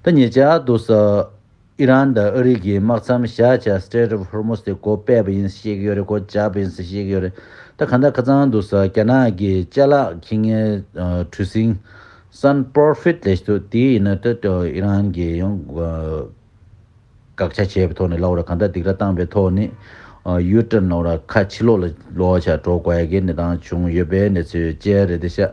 ད་ཉེ་ཆར་དུ་ས་ཨི་རན་དང་ཨ་རི་གིས་དམག་མཚམས་བཞག་བྱས་Strait of Hormuz དེ་སྒོ་ཕྱེ་བ་ཡིན་ཟེར་བཤད་ཀྱི་ཡོད་རེད། སྒོ་བརྒྱབ་པ་ཡིན་ཟེར་བཤད་ཀྱི་ཡོད་རེད། ད་གང་ལྟར་ཁ་སང་དུ་ས་རྒྱ་ནག་གི་ཅ་ལག་འཁྱེར་མཁན་ཨ་གྲུ་གཟིངས་Sun Prophet ལབ་ཞིག་འདུག་དེ་ཡིན་ན་ད་ཨི་རན་གྱིས་ཡང་ཨ་བཀག་ཆ་བྱས་པའི་ཐོག་ནས་ལབ་ར། གང་ལྟར་སྡིགས་ར་བཏང་པའི་ཐོག་ནས་ཨ་ཡུ་ཊརན་ལབ་ར། ཁ་ཕྱི་ལོགས་ལ་ལོག་བྱས་འགྲོ་དགོས་ཡ་གི་གནས་སྟངས་བྱུང་ཡོད་པའི་གནས་ཚུལ་བཅས་རེད་དེ་ཤག་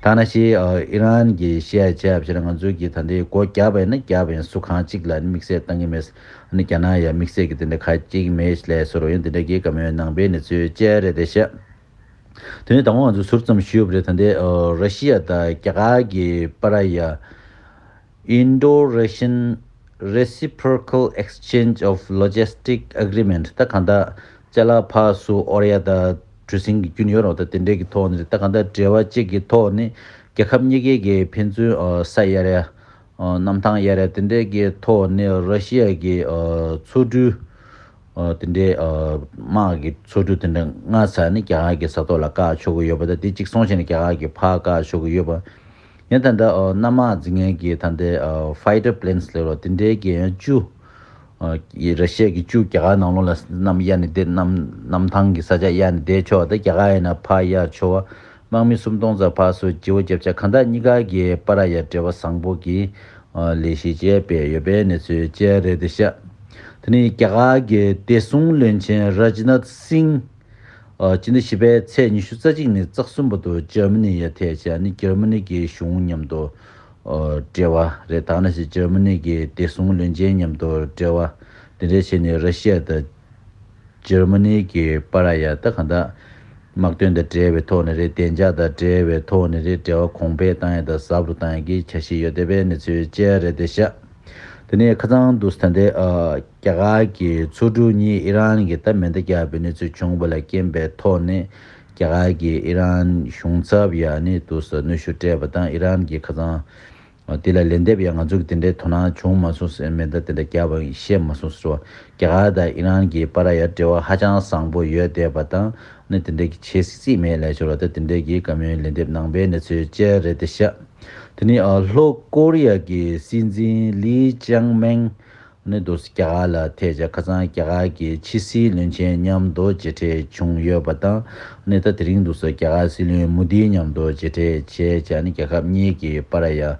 ད་ནང་བཞིན་ཨ་ཨི་རན་གྱིས་བཤད་བྱས་པ་བྱས་ན་ང་ཚོའི་གི་ད་ལྟའི་སྒོ་བརྒྱབ་པ་ཡིན་ན་བརྒྱབ་པ་ཡིན། སུ་གང་གཅིག་ལ་ནི་དམིགས་བསལ་བཏང་གི་མེད། ཨ་ནི་རྒྱ་ནག་ཡ་དམིགས་བསལ་གྱི་དེ་འདྲ་ག་གཅིག་མེད་ལས་སོ་རོ་ཡང་དེ་འདྲ་གི་བཀའ་མོལ་གནང་པའི་གནས་ཚུལ་བཅས་རེད་དེ་ཤག་དེ་ནས་དང་པོ་ང་ཚོ་ཟུར་ཙམ་ཞུས་པ་རེད། ད་ལྟའི་ཨ་ར་ཤི་ཡ་དང་རྒྱ་གར་གྱི་བར་ཡ་Indo-Russian Reciprocal Exchange of Logistic Agreement ད་གང་ལྟར་ཅ་ལག་ཕར་ཚུར་དབོར་ཡ་དང་གྲུ་གཟིངས་ཀྱི་རྒྱུན་ཡོད་རོགས། ད་དེ་འདྲའི་གི་ཐོག་ནས་རེད། ད་གང་ལྟར་འབྲེལ་བ་གཅིག་གི་ཐོག་ནས་རྒྱལ་ཁབ་གཉིས་ཀའི་གི་ཕན་ཚུན་ཨ་ས་གཡར་ཡ། ཨ་གནམ་ཐང་གཡར་ཡ་དེ་འདྲའི་གི་ཐོག་ནས་ར་ཤི་ཡ་གི་ཨ་མཚོ་གྲུ་ཨ་དེ་འདྲའི་ཨ་དམག་གི་མཚོ་གྲུ་དེ་འདྲ་མངགས་ཚར་ནས་རྒྱ་གར་གྱི་ས་ཐོག་ལ་བཀག་ཆོག་གི་ཡོད་པ་དང་། དེ་གཅིག་སོང་བྱས་ནས་རྒྱ་གར་གྱི་ཕར་བཀག་ཆོག་གི་ཡོད་པ། ཡང་ད་ལྟ་ཨ་གནམ་དམག་འཛིང་མཁན་གྱི་ད་ལྟའི་ཨ་fighter planes ལབ་རོགས། དེ་འདྲའི་གི་ཡང་བཅུ་ཨ་ཡི་ར་ཤི་ཡ་གི་བཅུ་རྒྱ་གར་ནང་ལོགས་ལ་གནམ་གཡར་ནས་བསྡད། གནམ་གནམ་ཐང་གི་ས་ཆ་གཡར་ནས་བསྡད་ཆོག་ད་རྒྱ་གར་ཡིན་ན་ཕར་གཡར་ཆོག་དམག་མི་སུམ་སྟོང་ཙམ་ཕར་ཚུར་བརྗེ་བོ་རྒྱབ་ཆ། གང་ལྟར་གཉིས་ཀ་གི་བར་ཡ་འབྲེལ་བ་བཟང་པོ་གི་ཨ་ལས་གཞི་བཅས་སྤེལ་ཡོད་པའི་གནས་ཚུལ་བཅས་རེད་དེ་ཤག་དེ་ནས་རྒྱ་གར་གྱི་བདེ་སྲུང་བློན་ཆེན་རཱཇ་ནཱཐ་སིང་ཨ་སྤྱི་ཟླ་བཞི་པའི་ཚེས་ཉི་ཤུ་རྩ་གཅིག་ནས་རྩ་གསུམ་བར་དུ་འཇར་མ་ནི་ཡར་ཐད་བྱས་ནས་འཇར་མ་ནི་གི་གཞུང་མཉམ་དུ་ཨ་འབྲེལ་བ་རེད། ད་ནང་བཞིན་འཇར་མ་ནི་གི་བདེ་སྲུང་བློན་ཆེན་མཉམ་དུ་འབྲེལ་བ་དེ་འདྲ་བྱས་ནས་ར་ཤི་ཡ་དང་འཇར་མ་ནི་གི་བར་ཡ་ད་གང་ལྟར་དམག་དོན་དང་འབྲེལ་བའི་ཐོག་ནས་རེད། བདེ་འཇགས་དང་འབྲེལ་བའི་ཐོག་ནས་རེད། འབྲེལ་བ་གོང་འཕེལ་བཏང་ཡ་དང་ཟབ་རུ་བཏང་ཡ་གི་འཆར་གཞི་ཡོད་བསྡད་པའི་གནས་ཚུལ་བཅས་རེད་དེ་ཤག་དེ་ནས་ཁ་སང་དུས་ད་ལྟའི་ཨ་རྒྱ་གར་གྱི་མཚོ་གྲུ་གཉིས་ཨི་རན་གྱིས་ད་མེ་མདའ་བརྒྱབ་པའི་གནས་ཚུལ་བྱུང་བ་ལ་རྐྱེན་པའི་ཐོག་ནས་རྒྱ་གར་གྱིས་ཨི་རན་གཞུང་ཚབ་ཡ་ནི་དུས་གནོན་ཤུགས་སྤྲད་པ་དང་། ཨི་རན་གྱིས་ཁ་སང་དེ་ལ་ལན་འདེབས་ཡང་ང་ཚོ་གི་དེ་འདྲའི་དོ་སྣང་བྱུང་མ་སོང་ཟེར། མེ་མདའ་དེ་འདྲ་བརྒྱབ་པ་ཤེས་མ་སོང་ཟེར་བ། རྒྱ་གར་དང་ཨི་རན་གྱི་བར་ཡ་འབྲེལ་བ་ཧ་ཅང་བཟང་པོ་ཡོད་བསྡད་པ་དང་། ནི་དེ་འདྲའི་གི་བྱེད་སྲིད་མེད་ལས་ཤོར་བ་དང་། དེ་འདྲའི་གི་བཀའ་མོལ་ལན་འདེབས་གནང་པའི་གནས་ཚུལ་བཅས་རེད་དེ་ཤག་དེ་ནི་ཨ་ལྷོ་ཀོ་རི་ཡ་གི་སྲིད་འཛིན་ལི་ཅང་མེང་ནི་དུས་རྒྱ་གར་ལ་ཐད་བྱས་ཁ་སང་རྒྱ་གར་གྱི་ཕྱི་སྲིད་བློན་ཆེན་མཉམ་དུ་མཇལ་འཕྲད་བྱུང་ཡོད་པ་དང་། ནི་ད་དེ་རིང་དུས་རྒྱ་གར་སྲིད་བློན་མོ་དིའི་མཉམ་དུ་མཇལ་འཕྲད་བྱས་བྱས་ནི་རྒྱལ་ཁབ་གཉིས་ཀྱི་བར་ཡ་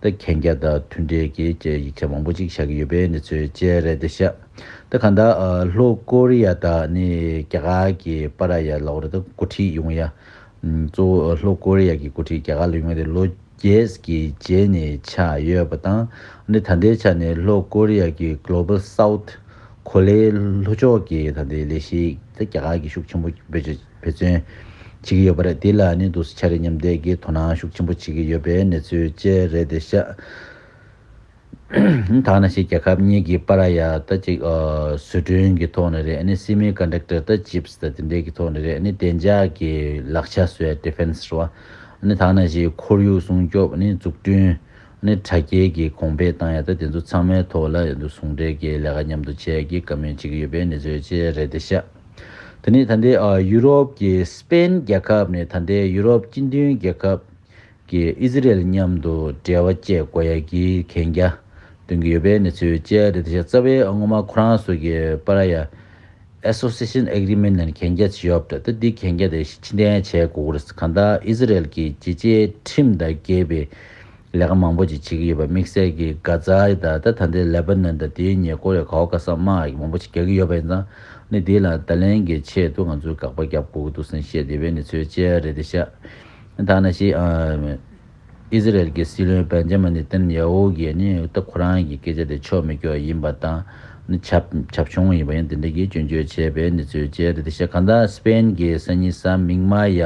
ད་གན་རྒྱ་དང་མཐུན་འབྲེལ་གྱི་ཡིག་ཆ་མང་པོ་ཅིག་བཞག་གི་ཡོད་པའི་གནས་ཚུལ་བཅས་རེད་དེ་ཤག་ད་གང་ལྟར་ཨ་ལྷོ་ཀོ་རི་ཡ་དང་ནི་རྒྱ་གར་གྱི་བར་ཡ་ལབ་རེད། ད་འགོ་ཁྲིད་ཡོང་ཡ་གཙོ་བོ་ལྷོ་ཀོ་རི་ཡ་གི་འགོ་ཁྲིད་རྒྱ་གར་ལ་ཡོང་ཡ་དེ་ལོ་རྒྱས་ཀྱི་རྗེས་ནས་ཆགས་ཡོད་པ་དང་། ནི་ད་ལྟའི་ཆ་ནས་ལྷོ་ཀོ་རི་ཡ་གི་Global South གོ་ལའི་ལྷོ་ཕྱོགས་ཀྱི་ད་ལྟའི་ལས་གཞི་ད་རྒྱ་གར་གྱིས་ཤུགས་ཆེན་པོ་བེད་སྤྱོད་འབད་བརྩོན་བྱེད་ཀྱི་ཡོད་པ་རེད། དེ་ལ་ནི་དུས་ཕྱག་རེས་མཉམ་འདེགས་ཀྱི་དོ་སྣང་ཤུགས་ཆེན་པོ་བྱེད་ཀྱི་ཡོད་པའི་གནས་ཚུལ་བཅས་རེད་དེ་ཤག་ད་ནང་བཞིན་རྒྱལ་ཁབ་གཉིས་ཀྱི་བར་ཡ་ད་ཅིག་ཨ་བཟོ་སྐྲུན་གྱི་ཐོག་ནས་རེད། ཨ་ནི་སེ་མི་ཀོན་ཌག་ཊར་ད་ཅིབ་སི་ད་དེ་འདྲའི་གི་ཐོག་ནས་རེད། ཨ་ནི་བདེ་འཇགས་ཀྱི་ལག་ཆ་བཟོ་ཡ་ཌི་ཕེན་སི་རེད་བ། ཨ་ནི་ད་ནང་བཞིན་ཁོར་ཡུག་སྲུང་སྐྱོབ། ཨ་ནི་འཛུགས་སྐྲུན། ཨ་ནི་དྲ་རྒྱའི་གི་གོང་འཕེལ་བཏང་ཡ་ད་དེ་ཚོ་ཚང་མའི་ཐོག་ལ་ཡ་འདུ་ཟུང་འབྲེལ་གྱི་ལས་ཀ་མཉམ་དུ་བྱེད་ཡ་གི་བཀའ་མོལ་བྱེད་ཀྱི་ཡོད་པའི་གནས་ཚུལ་བཅས་རེད་དེ་ཤག་དེ་ནས་ད་ལྟའི་ཨ་ཡུ་རོབ་ཀྱི་སི་པེན་རྒྱལ་ཁབ་ནས་ད་ལྟའི་ཡུ་རོབ་སྤྱི་མཐུན་རྒྱལ་ཁབ་ཀྱིས་ཨི་ཟི་རེལ་མཉམ་དུ་འབྲེལ་བ་བཅད་དགོས་ཡ་གི་གན་རྒྱ་འདོན་གྱི་ཡོད་པའི་གནས་ཚུལ་བཅས་རེད་དེ་ཤག་རྩ་བའི་སྔོན་མ་ཁོ་རང་ཚོ་གི་བར་ཡ་Association Agreement ལབ་གན་རྒྱ་ཅིག་ཡོད་པ་འདྲ། ད་འདི་གན་རྒྱ་དེ་ཕྱིར་འཐེན་བྱས་དགོས་ཀྱི་རེད། གང་ལྟར་ཨི་ཟི་རེལ་གྱི་ཇི་བྱས་ཁྲིམས་དང་འགལ་བའི་ལས་ཀ་མང་པོ་ཅིག་བྱེད་ཀྱི་ཡོད་པ། དམིགས་བསལ་གྱི་གྷ་ཛ་དང་ད་ད་ལྟའི་ལེ་བྷ་ནན་དང་དེའི་ཉེ་འཁོར་ཡ་ག་བ་ག་ས་དམག་ཡ་མང་པོ་ཅིག་རྒྱག་གི་ཡོད་པ་ཡིན་ཙང་། ནི་དེ་ལ་ད་ལན་གྱི་ཆེད་དུ་ང་ཚོས་དགག་པ་རྒྱབ་དགོས་ཀྱི་འདུག་ཟེར་བཤད་བསྡད་པའི་གནས་ཚུལ་བཅས་རེད་དེ་ཤག་ད་ནང་བཞིན་ཨ་ཨི་ཟི་རེལ་གྱི་སྲིད་བློན་བེན་ཇ་མིན་ནེ་ཏན་ཡ་ཧུ་གིས་ནི་ད་ཁོ་རང་གི་སྐད་ཆ་དེ་ཆོ་མེད་རྒྱུ་ཡིན་པ་དང་། ནི་བྱབ་བྱབ་ཆུང་ཡིན་པ་ཡིན། དེ་འདྲ་གི་སྐྱོན་བརྗོད་བྱས་པའི་གནས་ཚུལ་བཅས་རེད། དེ་ཤ་ག་ད་སི་པེན་གྱི་སང་ཉིན་གཟའ་མིག་དམར་ཡ་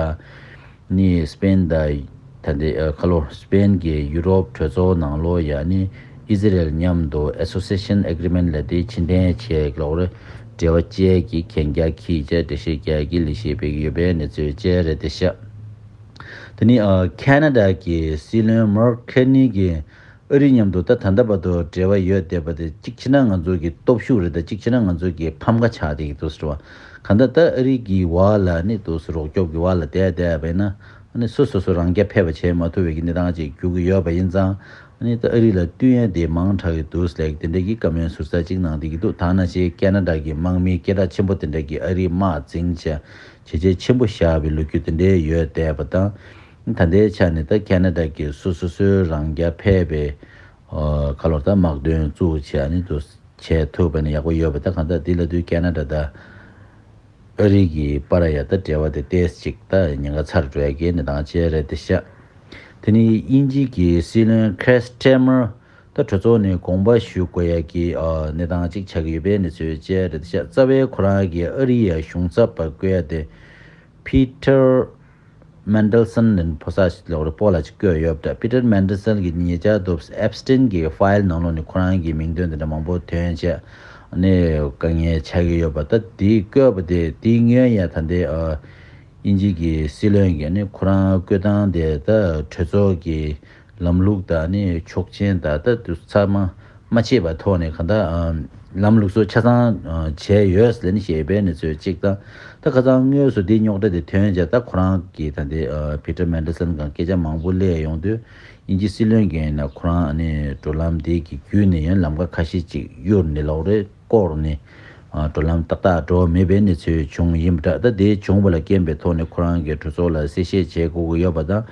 ནི་སི་པེན་དང་ད་ལྟའི་ཨ་ཁ་ལོ་སི་པེན་གྱི་ཡུ་རོབ་གྲོས་ཚོགས་ནང་ལོགས་ཡ་ནི་ཨི་ཟི་རེལ་མཉམ་དུ་Association Agreement ལབ་དེ་ཕྱིར་འཐེན་བྱས་ལོག་རེད། འབྲེལ་བ་བཅད་ཀྱི་གན་རྒྱ་འཁྱེར་བྱས་འགྲེལ་བཤད་རྒྱག་གི་ལས་གཞི་སྤེལ་གྱི་ཡོད་པའི་གནས་ཚུལ་བཅས་རེད། དེ་ཤ་དེ་ནི་ཨ་ཁེ་ན་ཌ་གི་སྲིད་བློན་མར་ཁེར་ནི་གིས་ཨ་རི་མཉམ་དུ་ད་ད་ལྟ་བར་དུ་འབྲེལ་བ་ཡོད་བསྡད་པ་དེ་གཅིག་བྱས་ན་ང་ཚོ་གི་སྟོབས་ཤུགས་རེད། ད་གཅིག་བྱས་ན་ང་ཚོ་གི་ཕམ་ཁ་ཆགས་བསྡད་ཀྱི་འདུག་ཟེར་བ། གང་ལྟར་ད་ཨ་རི་གི་བར་ལ་ནི་འདུག་སེ་རོགས་སྐྱོབ་ཀྱི་བར་ལ་བསྡད་བསྡད་པ་ཡིན་ན་ཨ་ནི་སོ་སོ་སོ་རང་རྐྱ་འཕེར་བ་བྱེད་མ་ཐུབ་པའི་གི་གནས་སྟངས་ཅིག་འགྱུར་གྱི་ཡོད་པ་ཡིན་ཙང་། ཨ་ནི་ད་ཨ་རི་ལ་བསྟུན་ཡ་དེ་མང་དྲགས་ཀྱི་འདུག་ཟེར་དེ་འདྲ་གི་བཀའ་མོལ་ཟུར་ཟ་ཅིག་གནང་བསྡད་ཀྱི་འདུག་ད་ནང་བཞིན་ཁེ་ན་ཌ་གི་དམག་མི་སྐད་གྲགས་ཆེན་པོ་དེ་འདྲ་གིས་ཨ་རིའི་དམག་འཛིང་བྱས་བྱས་རྗེས་ཆེན་པོ་བཞག་པའི་ལོ་རྒྱུས་དེ་འདྲ་ཡོད་བསྡད་པ་དང་། ད་ལྟའི་ཆ་ནས་ད་ཁེ་ན་ཌ་གིས་སོ་སོ་སོའི་རང་རྐྱ་འཕེར་བའི་ཨ་ཁ་ལོར་ད་དམག་དོན་བཙུགས་བྱས་ཨ་ནི་དུ་བྱས་ཐུབ་པ་ནི་ཡག་པོ་ཡོད་པ། ད་གང་ལྟར་འདི་ལ་དུས་ཁེ་ན་ཌ་དང་ཨ་རི་གི་བར་ཡ་ད་འབྲེལ་བ་དེ་ཏོག་ཙམ་ཅིག་ད་ཉེན་ཁ་ཚ་རུ་འགྲོ་ཡ་གི་གནས་སྟངས་ཅིག་རེད་དེ་ཤ། དེ་ནི་དབྱིན་ཇི་གི་སྲིད་བློན་ཁེར་སི་ཊར་མར་ད་གྲོས་ཚོགས་ནས་དགོངས་པ་ཞུ་དགོས་ཡ་གི་ཨ་གནས་སྟངས་ཅིག་ཆགས་ཀྱི་ཡོད་པའི་གནས་ཚུལ་བཅས་རེད་དེ་ཤ། རྩ་བའི་ཁོ་རང་གི་ཨ་རི་ཡ་གཞུང་ཚབ་པ་བསྐོ་ཡ་དེ་ཕི་ཏར་མན་ཌེལ་སན་ལབ་ཕོ་གསར་ཞིག་ལོག་རེ་སྤོ་ལགས་ཅིག་བསྐོས་ཡོད་པ་འདྲ། ཕི་ཏར་མན་ཌེལ་སན་གྱི་ཉེ་ཆར་དུ་ཨེབ་སི་ཊིན་གྱི་ཕའིལ་ནང་ལོགས་ནས་ཁོ་རང་གི་མིང་འདོན་དེ་འདྲ་མང་པོ་ཐོན་བྱས་ནས་དཀའ་ངལ་ཆགས་ཀྱི་ཡོད་པ། ད་དེའི་བསྐོས་པ་དེ་དེའི་སྔོན་ཡ་ད་ལྟའི་ཨ་དབྱིན་ཇི་གི་སྲིད་བློན་གྱིས་ནི་ཁོ་རང་བསྐོས་སྟངས་དེ་ད་གྲོས་ཚོགས་ཀྱི་ལམ་ལུགས་དང་ནི་ཆོག་མཆན་དང་ད་དུ་ཚང་མ་མ་ཆད་པའི་ཐོག་ནས་གང་ལྟར་ཨ་ལམ་ལུགས་སྲོལ་ཆ་ཚང་ཨ་བྱས་ཡོད་ཟེར་ནས་བཤད་པའི་གནས་ཚུལ་གཅིག་དང་། ད་ཁ་སང་དངོས་སུ་འདིའི་རྙོག་དྲ་དེ་ཐོན་བྱས་ད་ཁོ་རང་གིས་ད་ལྟའི་ཨ་ཕི་ཏར་མན་ཌེལ་སན་སྒང་སྐད་ཆ་མང་པོ་སླེབས་ཡོང་དུས་དབྱིན་ཇི་སྲིད་བློན་གྱིས་ཡིན་ན་ཁོ་རང་ཨ་ནི་འགྲོ་ལམ་འདི་གི་བརྒྱུད་ནས་ཡང་ལམ་ཁ་ཁ་ཤས་ཅིག་གཡུགས་ནས་ལོག་རེ་བསྐོར་ནས་ཨ་འགྲོ་ལམ་ཏག་ཏག་འགྲོ་མེད་པའི་གནས་ཚུལ་བྱུང་ཡིན་པ་འདྲ། ད་དེ་བྱུང་བ་ལ་རྐྱེན་པའི་ཐོག་ནས་ཁོ་རང་གིས་གྲོས་ཚོགས་ལ་གསལ་བཤད་བྱེད་དགོས་ཀྱི་ཡོད་པ་དང་།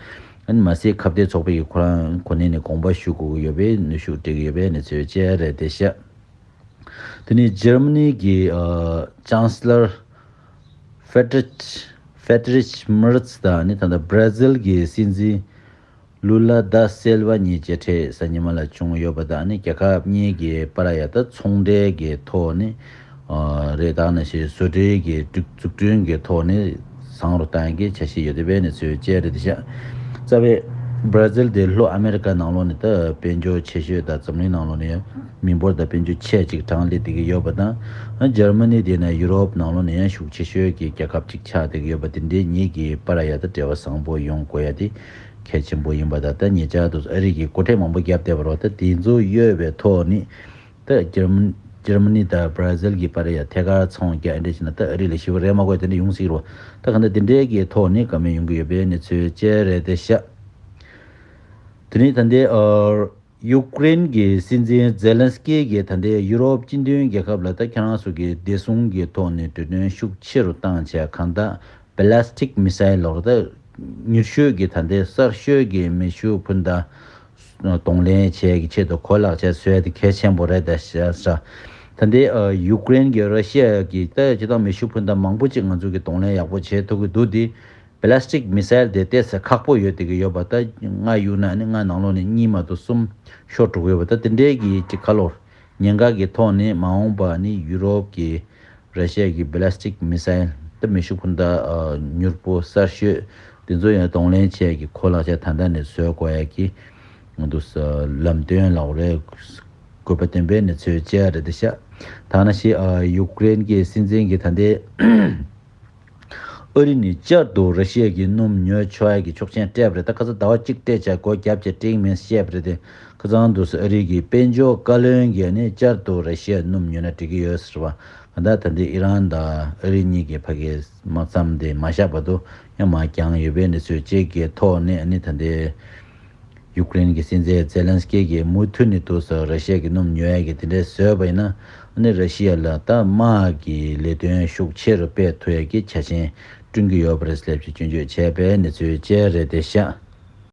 ཨ་ནི་མ་ཟད་ཁ་གཏད་ཚོགས་པའི་ཁོ་རང་གོ་གནས་ནས་དགོངས་པ་ཞུ་དགོས་ཀྱི་ཡོད་པའི་གནོན་ཤུགས་སྤྲད་ཀྱི་ཡོད་པའི་གནས་ཚུལ་བཅས་རེད་དེ་ཤ། དེ་ནས་འཇར་མ་ནི་གི་ཨ་ཅང་སི་ལར་ཧྥེ་ཏྲི་ཧྥེ་ཏྲིཆ་མེར་ཚ་དང་ནི་ད་ལྟ་བྷ་ར་ཟིལ་གྱི་སྲིད་འཛིན་ལུ་ལ་ད་སེལ་བ་གཉིས་མཇལ་འཕྲད་གཟའ་ཉི་མ་ལ་བྱུང་ཡོད་པ་དང་ནི་རྒྱལ་ཁབ་གཉིས་ཀྱི་བར་ཡ་ད་ཚོང་འབྲེལ་གྱི་ཐོག་ནི་ཨ་རེད། ད་ནང་བཞིན་བཟོ་གྲྭའི་གི་འཛུགས་འཛུགས་སྐྲུན་གྱི་ཐོག་ནི་བཟང་རུ་བཏང་གི་འཆར་གཞི་ཡོད་དེ་བས་ནི་ཚོས་བཅས་རེད་དེ་ཤ། རྩ་བའི་བྷ་ར་ཟིལ་དེ་ལྷོ་ཨ་མེ་རི་ཀ་ནང་ལོགས་ནས་ད་དཔལ་འབྱོར་ཆེ་ཤོས་དང་འཛམ་གླིང་ནང་ལོགས་ནས་ཡང་མི་འབོར་དང་དཔལ་འབྱོར་ཆེ་ཅིག་གྲངས་སླེབས་བསྡད་ཀྱི་ཡོད་པ་དང་། འཇར་མ་ནི་དེ་ནས་ཡུ་རོབ་ནང་ལོགས་ནས་ཡང་ཤུགས་ཆེ་ཤོས་ཀྱི་རྒྱལ་ཁབ་ཅིག་ཆགས་བསྡད་ཀྱི་ཡོད་པ་དེ་འདྲའི་གཉིས་ཀྱི་བར་ཡ་ད་འབྲེལ་བ་བཟང་པོ་ཡོང་དགོས་ཡ་དེ་གལ་ཆེན་པོ་ཡིན་པ་དང་། ད་ཉེ་ཆར་དུ་ཨ་རི་གི་སྒོ་ཁྲལ་མང་པོ་བརྒྱབ་བསྡད་པ་རེད་བ། ད་དེ་ཚོ་གཡོལ་བའི་ཐོག་ནས་ད་འཇར་མ་འཇར་མ་ནི་དང་བྷ་ར་ཟིལ་གྱི་བར་ཡ་ཐད་ཀར་ཚོང་རྒྱག་འདྲ་བྱས་ན་ད་ཨ་རི་ལ་ཞེ་པོ་རེ་མ་དགོས་དེ་འདྲ་ཡོང་སྲིད་རེད་བ། ད་ག་འདྲ་དེ་འདྲའི་གི་ཐོག་ནས་བཀའ་མོལ་ཡོང་གི་ཡོད་པའི་གནས་ཚུལ་བཅས་རེད་དེ་ཤག། དེ་ནས་ད་ལྟའི་ཨ་ཡུཀ་རེན་གྱི་སྲིད་འཛིན་ཛེ་ལན་སི་ཀི་གིས་ད་ལྟའི་ཡུ་རོབ་སྤྱི་མཐུན་རྒྱལ་ཁབ་ལ་ད་ཁྱེད་རང་ཚོ་གི་བདེ་སྲུང་གི་ཐོག་ནས་འབྲེལ་མཐུན་ཤུགས་ཆེ་རུ་བཏང་བྱས་གང་ལྟར་བེ་ལ་སི་ཊིག་མི་སེལ་ལོག་ད་མྱུར་ཤོས་ཀྱི་ད་ལྟའི་གསར་ཤོས་ཀྱི་མེ་ཤུགས་འཕུར་མདའ་གདོང་ལེན་བྱེད་ཀྱི་ཆེད་དུ་གོ་ལག་ཆ་བཟོ་ཡ་དེ་གལ་ཆེན་པོ་རེད་ད་ཤག། ད་ལྟའི་ཡུཀ་རེན་གྱི་ར་ཤི་ཡ་གི་ད་སྤྱི་བཏང་མེ་ཤུགས་འཕུར་མདའ་མང་པོ་ཅིག་ང་ཚོ་གི་གདོང་ལེན་ཡག་པོ་བྱེད་ཐུབ་ཀྱི་འདུག་དེ། བེ་ལ་སི་ཊིག་མི་སེལ་དེ་ཏོག་ཙམ་ཁག་པོ་ཡོད་བསྡད་ཀྱི་ཡོད་པ། ད་ང་གཡུག་ན་ནི་ང་ནང་ལོགས་ནས་གཉིས་མ་གཏོགས་གསུམ་ཤོར་འགྲོ་གི་ཡོད་པ། ད་དེ་འདྲའི་གི་ཅིག་ཁ་ལོར་ཉེན་ཁ་གི་ཐོག་ནས་མ་འོངས་པ་ནི་ཡུ་རོབ་ཀྱི་ར་ཤི་ཡ་གི་བེ་ལ་སི་ཊིག་མི་སེལ་ད་མེ་ཤུགས་འཕུར་མདའ་མྱུར་པོ་གསར་ཤོས་དེ་ཚོ་ཡང་གདོང་ལེན་བྱས་ཀྱི་གོ་ལག་ཆ་ད་ལྟ་ནས་བཟོ་དགོས་ཡ་གི་ང་ཚོ་ལམ་སྟོན་ལབ་རེད། དགོས་པ་བསྟན་པའི་གནས་ཚུལ་བཅས་རེད་དེ་ཤག། ད་ནང་བཞིན་ཡུཀ་རེན་གྱི་སྲིད་འཛིན་གྱིས་ད་ལྟའི་ཨ་རི་ནས་བསྐྱར་དུ་ར་ཤི་ཡ་གི་སྣུམ་ཉོ་ཆོག་ཡ་གི་ཆོག་མཆན་སྤྲད་པ་རེད། ད་ཁ་སང་ཟླ་བ་གཅིག་སྤྲད་བྱས་སྒོ་བརྒྱབ་བྱས་སྤྲད་མིན་བཤད་པ་རེད་དེ། ཁ་སང་དུས་སུ་ཨ་རི་གི་དཔལ་འབྱོར་བཀའ་བློན་གྱིས་ནི་བསྐྱར་དུ་ར་ཤི་ཡ་སྣུམ་ཉོས་ན་འགྲིག་གི་ཡོད་ཟེར་བ། གང་ལྟར་ད་ལྟའི་ཨི་རན་དང་ཨ་རི་གཉིས་ཀྱི་ཕ་གིའི་དམག་མཚམས་དེ་མ་བཞག་བར་དུ་ཡང་མར་བརྒྱངས་ཡོད་པའི་གནས་ཚུལ་བཅས་ཀྱི་ཐོག་ནས་ནི་ད་ལྟའི་ཡུཀ་རེན་གྱི་སྲིད་འཛིན་ཛེ་ལན་སི་ཀི་གིས་མུ་མཐུད་ནས་དུས་སུ་ར་ཤི་ཡ་གི་སྣུམ་ཉོ་ཡ་གི་དེ་འདྲའི་བཟོས་པ་ཡིན་ན། ཨ་ནི་ར་ཤི་ཡ་ལ་ད་དམག་གི་ལས་དོན་ཤུགས་ཆེ་རུ་སྤེལ་ཐུབ་ཡ་གི་ཆ་རྐྱེན་བསྐྲུན་གྱི་ཡོད་པ་རེད་ཟེར་ཞིག་སྐྱོན་བརྗོད་བྱས་པའི་གནས་ཚུལ་བཅས་རེད་དེ་ཤག།